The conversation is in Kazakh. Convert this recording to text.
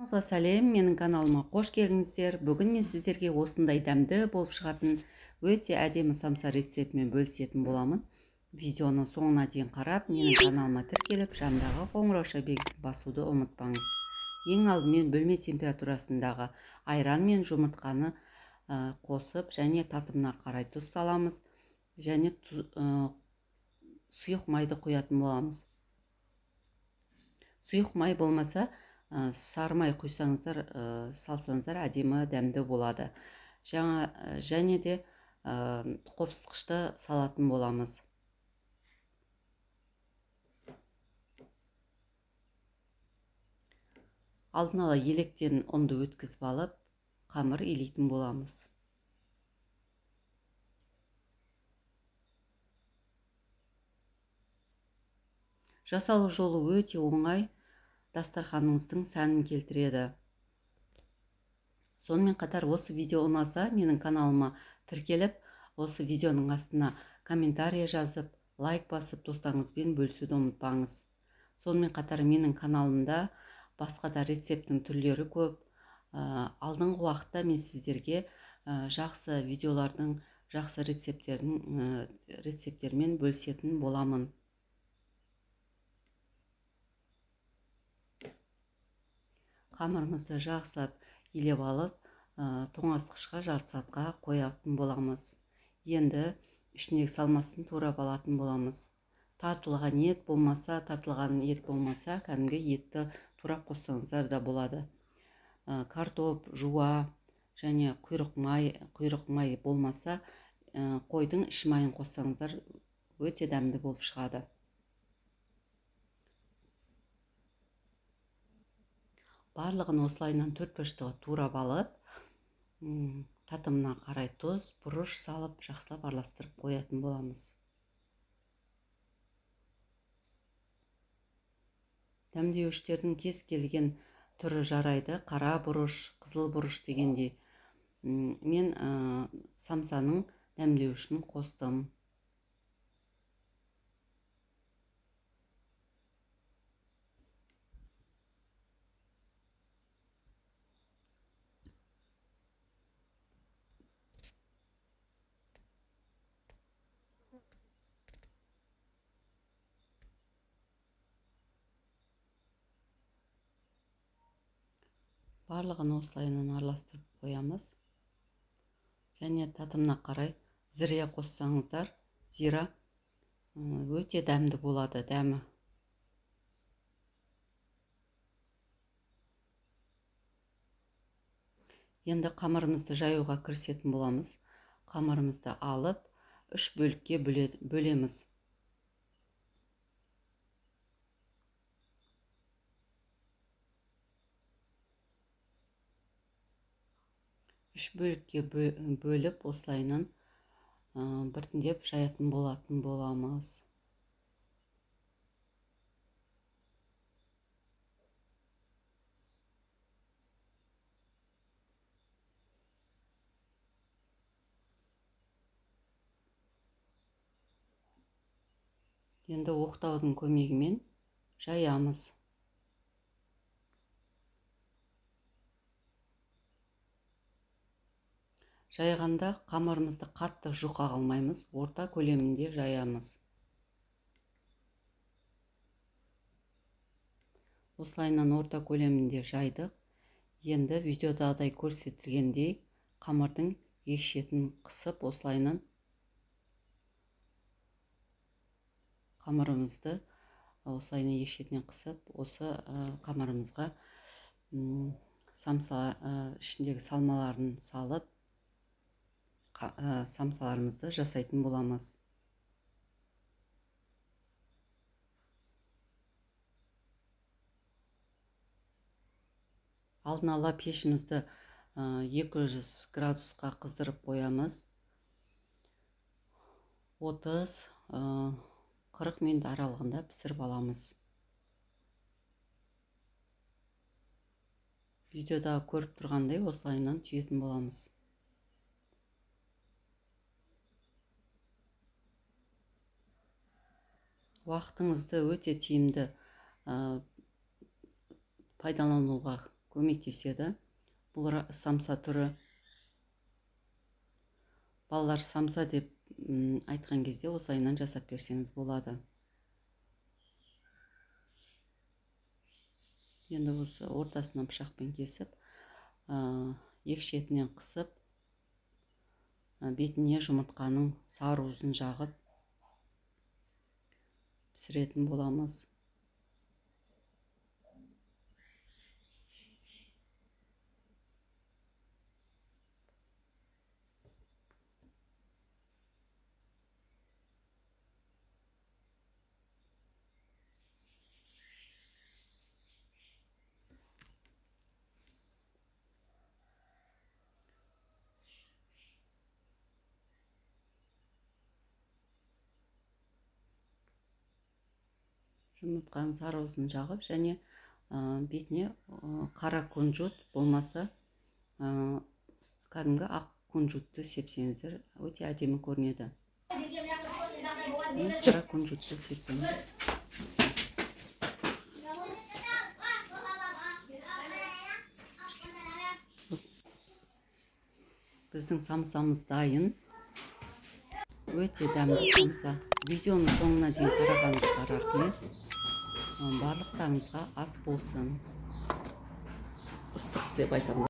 Сәлем, менің каналыма қош келдіңіздер. Бүгін мен сіздерге осындай дәмді болып шығатын өте әдемі самса рецептімен бөлісетін боламын. Видеоның соңына дейін қарап, менің каналыма тіркеліп, жанындағы қоңырауша белгісін басуды ұмытпаңыз. Ең алдымен бөлме температурасындағы айран мен жұмыртқаны қосып, және татымына қарай тұз саламыз, және сұйық майды құятын боламыз. Сұйық май болмаса, сары май құйсаңыздар, салсаңыздар әдемі дәмді болады. Және де қопсытқышты салатын боламыз. Алдын ала електен ұнды өткізіп алып, қамыр илейтін боламыз. Жасалу жолы өте оңай, дастарханыңыздың сәнін келтіреді. Сонымен қатар осы видео ұнаса, менің каналыма тіркеліп, осы видеоның астына комментарий жазып, лайк басып, достарыңызбен бөлісуді ұмытпаңыз. Сонымен қатар менің каналымда басқа да рецепттің түрлері көп. Алдыңғы уақытта мен сіздерге жақсы видеолардың, жақсы рецепттермен бөлісетін боламын. Қамырымызды жақсылап илеп алып, тоңазытқышқа жарты сағатқа қоятын боламыз. Енді ішіндегі салмасын турап алатын боламыз. Тартылған ет болмаса, тартылған ет болмаса, кәдімгі етті турап қоссаңыздар да болады. Картоп, жуа және құйрық май болмаса, қойдың іш майын қоссаңыздар өте дәмді болып шығады. Барлығын осылайынан төрт бұрыштығы турап алып, татымына қарай тұз, бұрыш салып, жақсылап араластырып қоятын боламыз. Дәмдеуіштердің кез келген түрі жарайды, қара бұрыш, қызыл бұрыш дегендей. Мен самсаның дәмдеуішін қостым. Барлығын осылайынан араластырып қоямыз. Және татымына қарай зіре қоссаңыздар, зира өте дәмді болады, дәмі. Енді қамырымызды жаюға кірісетін боламыз. Қамырымызды алып, үш бөлікке бөлеміз. Үш бөлікке бөліп, осылайынан біртіндеп жаятын болатын боламыз. Енді оқтаудың көмегімен жаямыз. Жайғанда қамырымызды қатты жұқа қылмаймыз, орта көлемінде жаямыз. Осылайынан орта көлемінде жайдық. Енді видеодағыдай көрсетілгендей қамырдың екі шетін қысып, осылайынан қамырымызды осылайынан екі шетінен қысып, осы қамырымызға самса ішіндегі салмаларын салып, самсаларымызды жасайтын боламыз. Алдын ала пешімізді 200 градусқа қыздырып қоямыз. 30-40 минут аралығында пісіріп аламыз. Видеода көріп тұрғандай осылайынан түйетін боламыз. Уақытыңызды өте тиімді пайдалануға Көмектеседі бұл самса түрі. Балалар самса деп айтқан кезде осылайынан жасап берсеңіз болады. Енді осы ортасынан пышақпен кесіп, екі шетінен қысып, бетіне жұмыртқаның сары уызын жағып пісіретін боламыз. Жұмыртқаның сары уызын жағып және бетіне қара кунжут болмаса кәдімгі ақ кунжутты сепсеңіздер, өте әдемі көрінеді. Қара кунжутты септім. Біздің самсамыз дайын. Өте дәмді самса. Видеоның соңына дейін қарағаныңызға рахмет. Барлықтарыңызға ас болсын. Ыстық деп айтамын.